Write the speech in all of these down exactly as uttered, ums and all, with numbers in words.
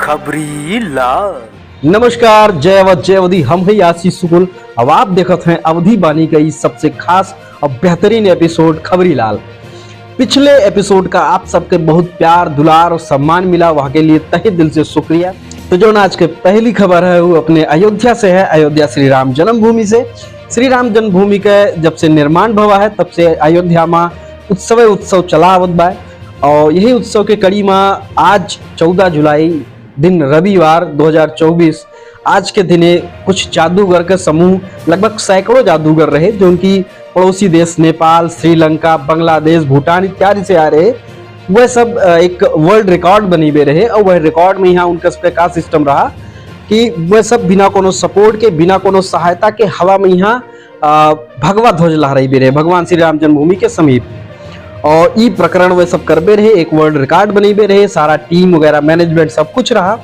खबरी लाल। नमस्कार, जय अवध, जय अवधी, हम हैं आशीष शुक्ल। अब आप देखत हैं अवधी बानी का ई सबसे खास और बेहतरीन एपिसोड खबरी लाल। पिछले एपिसोड का आप सबके बहुत प्यार, दुलार और सम्मान मिला, वहाँ के लिए तहे दिल से शुक्रिया। तो जौन आज के पहली खबर है, वो अपने अयोध्या से है, अयोध्या श्री राम जन्मभूमि से। श्री राम जन्मभूमि के जब से निर्माण भवा है, तब से अयोध्या मा उत्सवे उत्सव चला आवत बा। और यही उत्सव के कड़ी मा आज चौदह जुलाई, दिन रविवार दो हज़ार चउबीस, आज के दिने कुछ जादूगर के समूह, लगभग सैकड़ों जादूगर रहे, जौन कि पड़ोसी देश नेपाल, श्रीलंका, बांग्लादेश, भूटान इत्यादि से आ रहे। वह सब, अ, एक वर्ल्ड रिकॉर्ड बनइबे रहे और वह रिकॉर्ड में यहाँ उनका सबके का सिस्टम रहा कि वह सब बिना कोनो सपोर्ट के, बिना कोनो सहायता के हवा में यहाँ, अ, भगवा ध्वज लहराइबे रहे भगवान श्री राम जन्मभूमि के समीप। और ई प्रकरण वह सब करबे रहे, एक वर्ल्ड रिकॉर्ड बनइबे रहे, सारा टीम वगैरह, मैनेजमेंट सब कुछ रहा।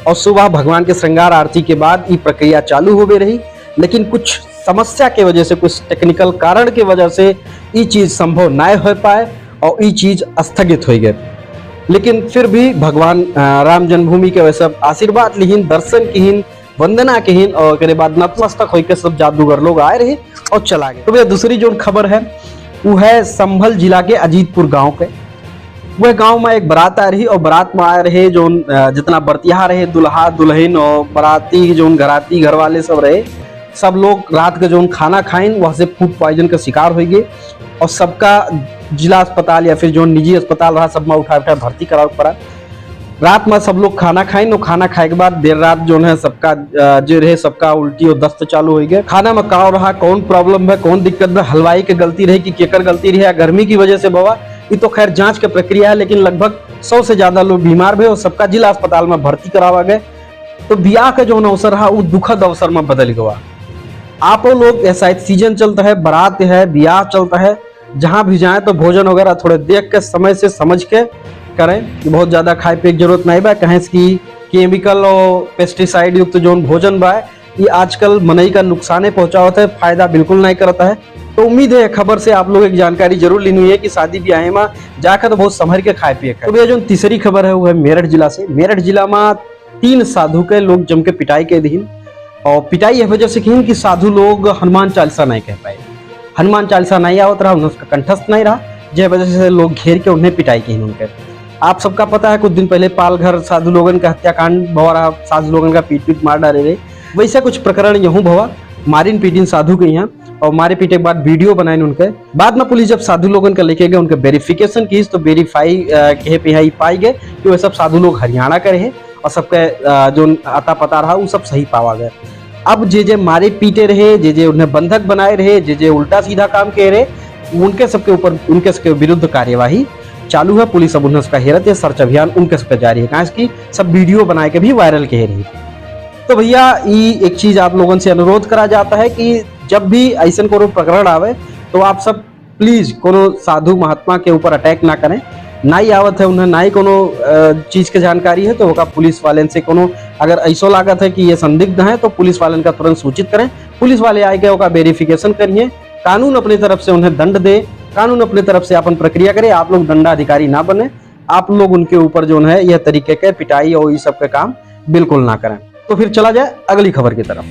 और सुबह भगवान के श्रृंगार आरती के बाद ई प्रक्रिया चालू होबे रही, लेकिन कुछ समस्या के वजह से, कुछ टेक्निकल कारण के वजह से ई चीज संभव नाय हो पाए और ई चीज स्थगित हो गए। लेकिन फिर भी भगवान, अ, राम जन्मभूमि के वह सब आशीर्वाद लिहिन, दर्शन किहिन, वंदना किहिन और ओकरे बाद नतमस्तक होइके सब जादूगर लोग आए रहे और चला गए। तो भैया, दूसरी जौन खबर है, वो है संभल जिला के अजीतपुर गांव के। वह गांव में एक बारात आ रही और बारात में आए रहे जौन, अ, जितना बरतिहा रहे, दुल्हा दुल्हन और बाराती, जौन घराती घर वाले सब रहे, सब लोग रात के जौन खाना खाइन, वहाँ से फूड पॉइजन का शिकार हो गए और सबका जिला अस्पताल या फिर जौन निजी अस्पताल रहा, सब में उठा उठा भर्ती करावे पड़ा। रात में सब लोग खाना खाइन और खाना खाए के बाद देर रात जौन है सबका, अ, जे रहे सबका उल्टी और दस्त चालू हो गए। खाना में का रहा, कौन प्रॉब्लम है, कौन दिक्कत है, हलवाई के गलती रहे कि केकर गलती रहे या गर्मी की वजह से भवा, ये तो खैर जांच के प्रक्रिया है, लेकिन लगभग सौ से ज्यादा लोग बीमार भए और सबका जिला अस्पताल में भर्ती करावा गए। तो बियाह का जौन अवसर है, वो दुखद अवसर में बदल गवा। आपो लोग, ये शायद सीजन चलता है, बारात है, बियाह चलता है, जहाँ भी जाएं तो भोजन वगैरह थोड़े देख के, समय से समझ के करें। कि बहुत ज्यादा खाए पिए के जरूरत नहीं बा, कहें कि केमिकल और पेस्टिसाइड युक्त जौन भोजन बा, ये आजकल मनई का नुकसाने पहुंचावत है, फायदा बिल्कुल नहीं करता है। तो उम्मीद है, खबर से आप लोग एक जानकारी जरूर लेनी है कि शादी ब्याह में जाकर तो बहुत संभर के खाए पिए खाए। तो भैया, जौन तीसरी खबर है, वो है मेरठ जिला से। मेरठ जिला में तीन साधु के लोग जम के पिटाई के दिहिन और पिटाई यह वजह से किहिन कि साधु लोग हनुमान चालीसा नहीं कह पाए। हनुमान चालीसा नहीं आवत रहा, उन्हें उसका कंठस्थ नहीं रहा, जे वजह से लोग घेर के उन्हें पिटाई किहिन उनके। आप सबका पता है, कुछ दिन पहले पालघर साधु लोगन का हत्याकांड भवा रहा, साधु लोगन का पीट पीट मार डारे रहे। वैसे कुछ प्रकरण यहूँ भवा, मारिन पीटिन साधु के यहाँ और मारे पीटे के बाद वीडियो बनाइन उनके। बाद में पुलिस जब साधु लोगन का लेके गए, उनके वेरिफिकेशन किहिस तो वेरीफाई, अ, किहे पे यहाँ ई पाई गए कि वह सब साधु लोग हरियाणा के रहे और सबके, अ, जौन अता पता रहा, वो सब सही पावा गए। अब जे जे मारे पीटे रहे, जे जे उन्हें बंधक बनाए रहे, जे जे उल्टा सीधा काम किहे रहे, उनके सबके ऊपर, उनके सबके विरुद्ध कार्यवाही चालू है। पुलिस अब उन्हें सबका हेरत है, सर्च अभियान उनके सबके जारी है, काहे कि सब वीडियो बनाए के भी वायरल किहे रही। तो भैया, ई एक चीज आप लोगन से अनुरोध करा जाता है कि जब भी ऐसन कोनो प्रकरण आवे, तो आप सब प्लीज कोनो साधु महात्मा के ऊपर अटैक ना करें। ना ही आवत है उन्हें, ना ही कोनो, अ, चीज के जानकारी है, तो ओका पुलिस वालेन से कोनो अगर ऐसो लागत है कि ये संदिग्ध हैं, तो पुलिस वालेन का तुरंत सूचित करें। पुलिस वाले आए के ओका वेरिफिकेशन करिए, कानून अपनी तरफ से उन्हें दंड दे, कानून अपनी तरफ से अपन प्रक्रिया करे। आप लोग दंडाधिकारी ना बने, आप लोग उनके ऊपर जौन है यह तरीके के पिटाई और ये सब के काम बिल्कुल ना करें। तो फिर चला जाए अगली खबर की तरफ।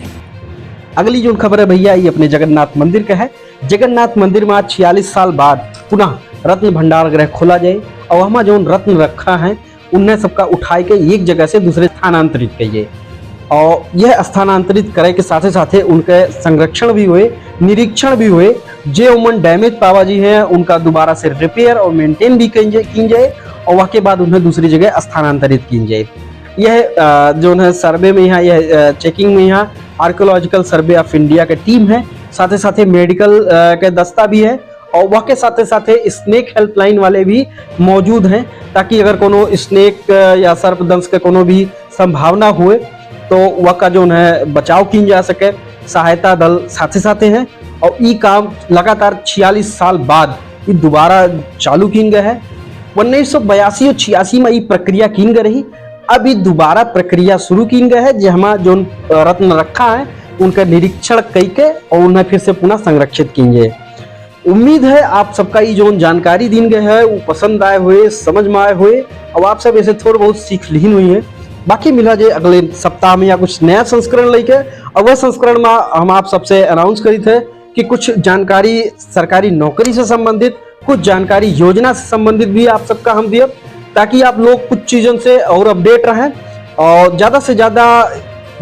अगली जौन खबर है भैया, ये अपने जगन्नाथ मंदिर का है। जगन्नाथ मंदिर में आज छियालीस साल बाद पुनः रत्न भंडार गृह खोला जाए और हमा जौन रत्न रखा है, उन्हें सबका उठाए के एक जगह से दूसरे स्थानांतरित कइए। और यह स्थानांतरित करे के साथे साथे उनके संरक्षण भी होए, निरीक्षण भी होए, जे उमन डैमेज पावा जी हैं, उनका दोबारा से रिपेयर और मेंटेन भी कीन जाए, कीन जाए और वह के बाद उन्हें दूसरी जगह स्थानांतरित कीन जाए। यह, अ, जौन है सर्वे में यहाँ, यह, अ, चेकिंग में यहाँ Archaeological Survey of India के टीम है, साथे साथे मेडिकल, अ, के दस्ता भी है और वह के साथे साथे स्नेक हेल्पलाइन वाले भी मौजूद हैं, ताकि अगर कोनो स्नेक, अ, या सर्पदंश के कोनो भी संभावना हुए तो वह का जौन है बचाव कीन जा सके, सहायता दल साथे साथे हैं। और ई काम लगातार छियालीस साल बाद ई दोबारा चालू कीन गए है। उन्नीस सौ बयासी और छियासी में ई प्रक्रिया कीन गए रही, अब ई दोबारा प्रक्रिया शुरू कीन गए है, जहाँ जौन रत्न रखा है उनका निरीक्षण कई के और उन्हें फिर से पुनः संरक्षित कीन जाए। उम्मीद है आप सबका ई जौन जानकारी दीन गए है वो पसंद आए हुए, समझ में आए हुए और आप सब ऐसे थोड़ बहुत सीख लीन हुई है। बाकी मिला जे अगले सप्ताह में या कुछ नया संस्करण लेके, और वह संस्करण में हम आप सबसे अनाउंस करी थे कि कुछ जानकारी सरकारी नौकरी से संबंधित, कुछ जानकारी योजना से संबंधित भी आप सबका हम दिए, ताकि आप लोग कुछ चीजन से और अपडेट रहें और ज्यादा से ज्यादा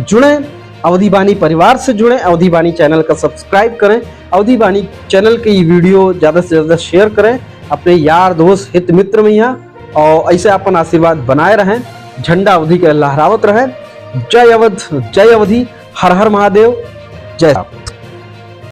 जुड़ें, अवधी बानी परिवार से जुड़ें। अवधी बानी चैनल का सब्सक्राइब करें, अवधी बानी चैनल के ये वीडियो ज्यादा से ज्यादा शेयर करें अपने यार दोस्त हित मित्र में यहाँ, और ऐसे अपन आशीर्वाद बनाए रहें। झंडा अवधी का लहरावत रहें। जय अवध, जय अवधी, हर हर महादेव, जय।